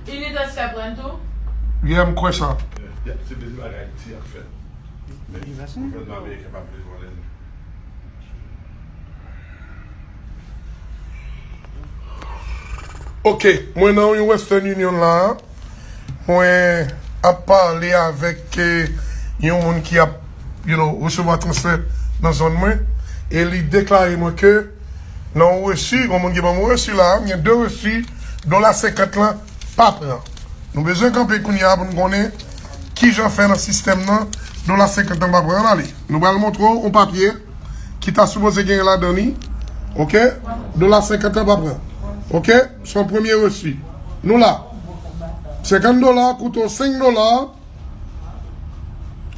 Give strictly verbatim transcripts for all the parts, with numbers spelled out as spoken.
Unit Transfer pran tou? Yeah, m kwè sa. Y ap se bezwen bagay ti ap fèt. Men gouvènman ameriken pa vle vòlè nou. Ok, mwen nan yon Western Union la. Mwen ap pale avèk eh, yon moun ki ap you know, resevwa transfè nan zòn mwen. E li deklare mwen ke nan yon resi, yon moun ki ban mwen resi la, gen de resi, dola senkant lan pa pran. Nou bezwen kanpe kounye a pou n konnen kijan fè nan sistèm nan, dola senkant lan pa pran. Ann ale. Nou pral montre w yon papye ki ta sipoze gen ladan li. Ok? Dola senkant lan pa pran. Ok? Se yon premye resi. Nou la. Senkant dola koute w senk dola.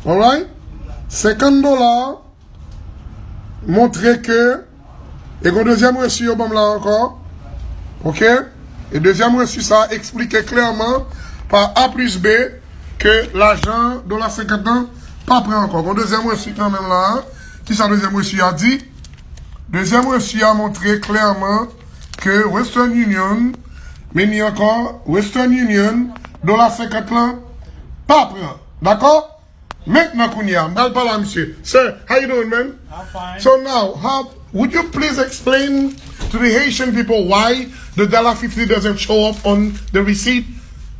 Alright? Senkant dola montre ke e gon dezyèm resi yo ban m la ankò. Ok? E dezyèm resi sa eksplike klèman pa A plis B ke lajan dola senkant lan pa pran ankò. Gon dezyèm resi kanmenm la. Kisa dezyèm resi a di? Dezyèm resi a montre klèman ke Western Union, men ni ankò, Western Union, dola senkant lan pa pran. Dakò? Mentnan kounye a, m pral pale a misye. Sir, how you doing, man? I'm fine. So now, how would you please explain to the Haitian people why the dollar fifty doesn't show up on the receipt?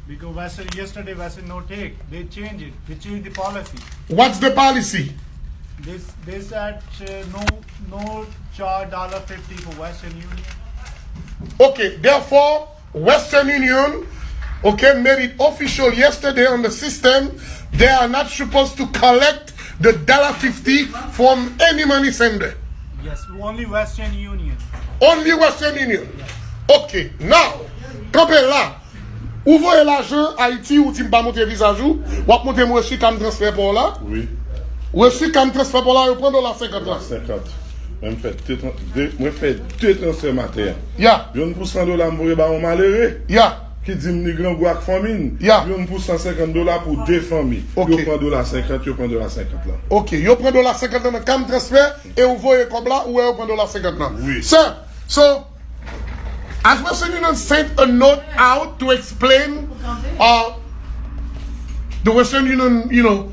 Because Western yesterday Western no take. They change it. They change the policy. What's the policy? They they said uh, no no charge dollar fifty for Western Union. Okay, therefore, Western Union, okay, made it official yesterday on the system. They are not supposed to collect the dollar fifty from any money sender. Yes, only Western Union. Only Western Union. Okay, now, kanpe la. Ou voye lajan Ayiti, ou di m pa montre vizaj ou, w ap montre m resi Cam Transfer pa w la. Wi. Resi Cam Transfer pa w la, yo pran dola senkant lan. Senkant. Mwen fè de, de, mwen fè de transfè maten an. Ya, Youn pou san dola m voye ba yon malere ya, ki di m li grangou ak fanmi n. Ya. Youn pou san senkant dola pou de fanmi. Ok. Yo pran dola senkant, yo pran dola senkant lan. Ok, yo pran dola senkant lan nan Cam Transfer e ou voye kòb la, ou wè yo pran dola senkant lan. Wi. Sir, so, as Western Union sent a note out to explain uh, the Western Union, you know,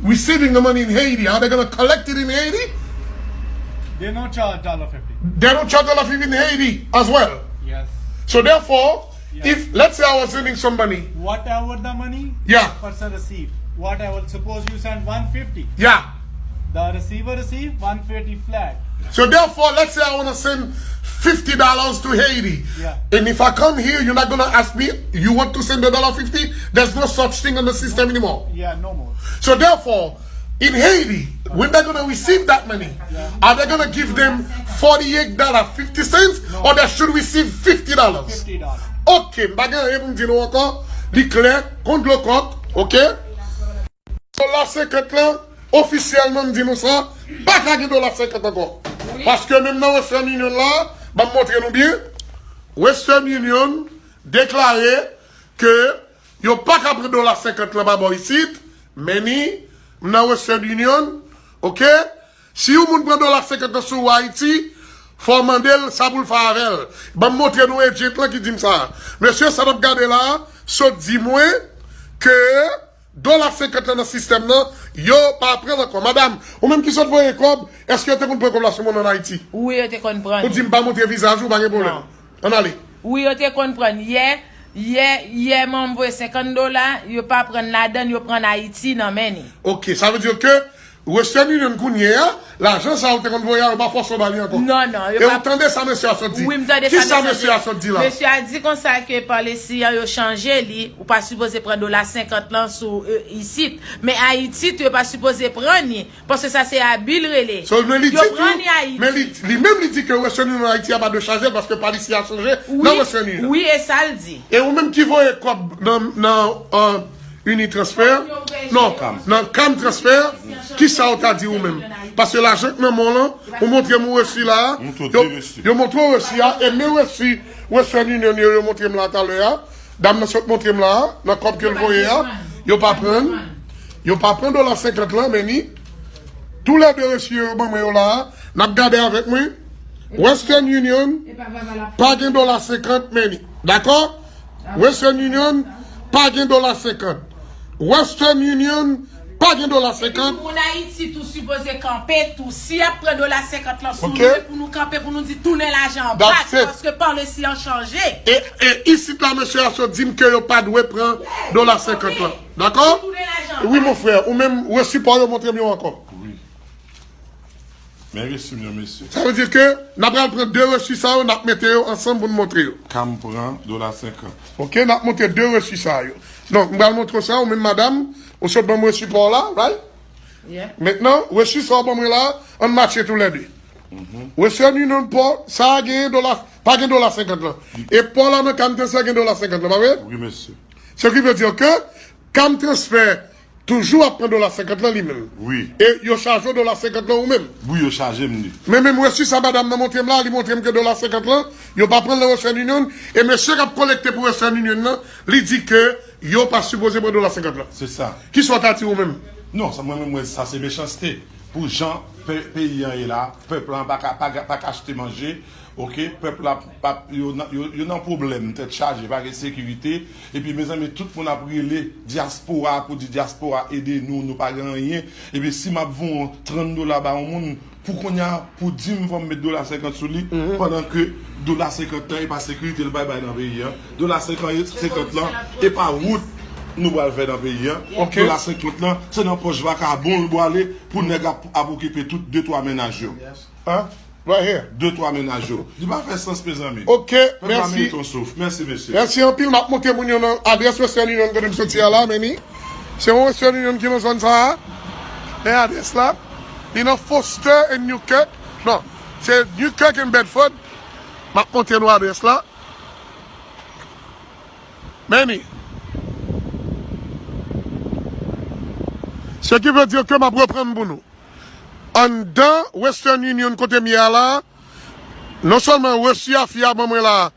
receiving the money in Haiti, are they going to collect it in Haiti? They no charge dollar fifty. They don't charge dollar fifty in Haiti as well. Yes. So therefore, Yeah. if let's say I was sending some money, Whatever the money, Yeah. Person receive. Whatever. Suppose you send one fifty. Yeah. The receiver receive one fifty flat. So therefore, let's say I want to send fifty dollars to Haiti. Yeah. And if I come here, you're not going to ask me, you want to send the dollar fifty? There's no such thing in the system anymore. Yeah, no more. So therefore, in Haiti, when they're going to receive that money, are they going to give them forty-eight dollars fifty cents or they should receive fifty dollars? Fifty dollars. Ok, m pa gen anyen pou m di nou ankò. Li klè, kon dlo kòk, ok? Dola senkant lan, ofisyèlman m di nou sa, pa ka gen dola senkant ankò. Paske menm nan Western Union la, ban m montre nou byen, Western Union deklare ke yo pa ka pran dola senkant lan pa bò isit, men ni m nan Western Union, ok? Si yon moun pran dola senkant lan sou ou Ayiti, fò w mande l sa pou l fè avè l. Ban m montre nou agent lan ki di m sa. Mesye sa n ap gade la, sot di mwen ke dola senkant lan nan sistèm nan, yo pa pran l ankò. Madanm, ou menm ki sot voye kòb, èske yo te konn pran kòb la sou moun ann Ayiti? Wi, yo te konn pran Ou di m pa montre vizaj ou, pa gen pwoblèm. Non. Ann ale. Wi, yo te konn pran. Yè, yè, yè, mwen voye senkant dola, yo pa pran ladan, yo pran Ayiti nan men ni. Ok, sa vle di ke Western Union kounye a, lajan sa ou te konn voye a, yo pa fòse w ba li ankò. Non, non, yo E pa ou tande sa mesye a sot di? Wi, m tande Ki sa sa mesye a sot di la? Mesye a di konsa ke pa lesi an yo chanje li, ou pa sipoze pran dola senkant lan sou euh, isit. Men Ayiti tou, yo pa sipoze pran ni, paske sa se abi l rele. So, men li Yo di pran tou, ni Ayiti. Men li, li menm li di ke Western Union Ayiti a pa dwe chaje l paske pa li si a chanje nan Wi, Western Union. Wi, e sa l di. E ou menm ki voye kòb nan, nan uh, Unitransfer, non, nan Cam Transfer, ki sa ou ta di ou menm? Paske lajan k nan men w lan, ou montre m ou resi la, M montre w yo, de resi. Yo montre w resi a, e men resi Western Union yo, yo montre m la talè a, dam nan sot montre m la, nan kòb ke l voye a, yo pa pran, yo pa pran dola senkant lan, men ni, tou lè de resi yo, yo ban mwen yo la, n ap gade avèk mwen, Western Union, pa gen dola senkant, men ni, dakò? Western Union pa gen dola senkant. Western Union pa gen dola senkant. Epi moun Ayiti tou sipoze kanpe tou. Si y ap pran dola senkant lan sou nou, se pou nou kanpe, pou nou di tounen lajan an bak, paske pa lesi an chanje. E, e isit la, mesye a sot di m ke yo pa dwe pran dola senkant lan. Dakò? Wi, mon frè. Ou menm, resi pa w yo, montre m yo ankò. Wi. Men resi m yo, mesye. Sa vle di ke n ap pral pran de resi sa yo, n ap mete yo ansanm pou n montre yo. Ka m pran dola senkant. Ok, n ap montre de resi sa yo. Donk, m pral montre w sa, ou menm madam, ou sot ban m resi pa w la, right? Yeah. Mentnan, resi sa w ban mwen la, ann matche toulède. Mhm. Western Union pa w, sa a genyen dola, pa gen dola senkant lan. E pa w la nan Cam Transfer gen dola senkant lan, pa vre? Wi, mesye. Ce qui veut dire que Cam Transfer toujou ap pran dola senkant lan li menm. Wi. E yo chaje w dola senkant lan ou menm. Wi, yo chaje m li. Men menm resi sa madanm nan montre m la, li montre m ke dola senkant lan, yo pa pran l nan Western Union, e mesye k ap kolekte pou Western Union nan, li di ke yo pa sipoze pran dola senkant lan. Se sa. Kisa w ta di ou menm? Non, sa mwen menm, mwen, sa se mechanste. Pou jan pe-, peyi an ye la, pèp lan pa ka, pa ka, pa ka achte manje, ok? Pèp la p ap, yo nan, yo, yo nan pwoblèm, tèt chaje, pa gen sekirite. Epi, mezanmi, tout moun ap rele dyaspora pou di dyaspora ede nou, nou pa gen anyen. Epi, si m ap voye yon trant dola ba yon moun, pou kounye a, pou di m fò m met dola senkant sou li, pandan ke dola senkant lan, e pa sekirite l bay bay nan peyi an. Dola senkant, senkant lan, e pa wout nou pral fè nan peyi an. Ok. Dola senkant lan, se nan pòch vakabon l pwale pou nèg ap, ap okipe tout de twa mennaj yo. Hein? Right here. De twa mennaj yo. Li pa fè sans, mezanmi. Ok, mèsi. Pèp la merite yon souf. Mèsi, mesye. Mèsi anpil. M ap montre moun yo nan adrès Western Union kote m soti a la, Manny. Se yon Western Union ki nan zòn sa a. Men adrès la. Li nan Foster and Newkirk. Non, se Newkirk and Bedford. M ap montre nou adrès la. Manny. Ce qui veut dire que m ap reprann pou nou. Anndan Western Union kote m ye a la, non sèlman resi a fi a ban mwen la,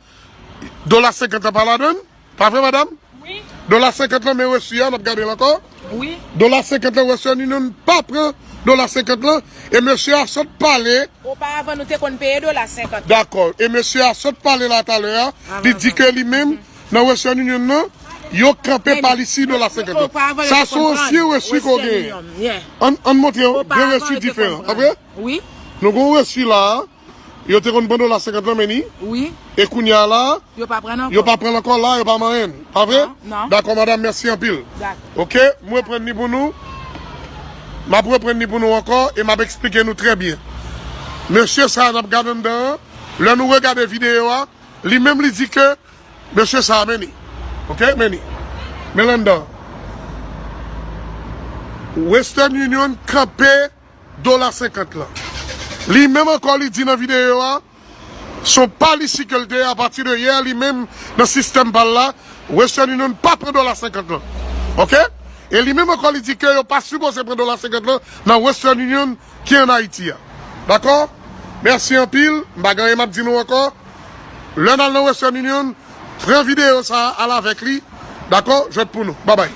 dola senkant lan pa ladan l, pa vre, madanm? Wi. Dola senkant lan, men resi a, n ap gade l ankò. Wi. Dola senkant lan, Western Union pa pran dola senkant lan, e mesye a sot pale. Oparavan, nou te konn peye dola senkant. Dakò. E mesye a sot pale la talè a, li di ke li menm, nan Western Union nan, yo kanpe pa li si dola senkant lan. Sa se yon ansyen resi ke w genyen. Ann, ann montre yo de resi diferan, pa vre? Wi. Nou gen yon resi la a, yo te konn pran dola senkant lan, Manny. Wi. E kounye a la, yo pa pran l ankò la, yo pa manyen l, pa vre? Non. Dakò, madanm, mèsi anpil. Dakò. Ok, m reprann li pou nou. M ap reprann li pou nou ankò e m ap eksplike nou trè byen. Mesye sa a n ap gade anndan an, lè nou regade videyo a, li menm li di ke mesye sa a, Manny. Ok, Manny. Men l anndan. Western Union kanpe dola senkant lan. Li menm ankò, li di nan videyo a, se yon pa li si ke l te ye, apati de yè, li menm nan sistèm pa l la, Western Union pa pran dola senkant lan. Ok? E li menm ankò, li di ke yo pa sipoze pran dola senkant lan nan Western Union ki ann Ayiti a. Dakò? Mèsi anpil. M pa gen anyen m ap di nou ankò. Lè n al nan Western Union, pran videyo sa a, al avèk li. Dakò? Jwèt pou nou. Babay.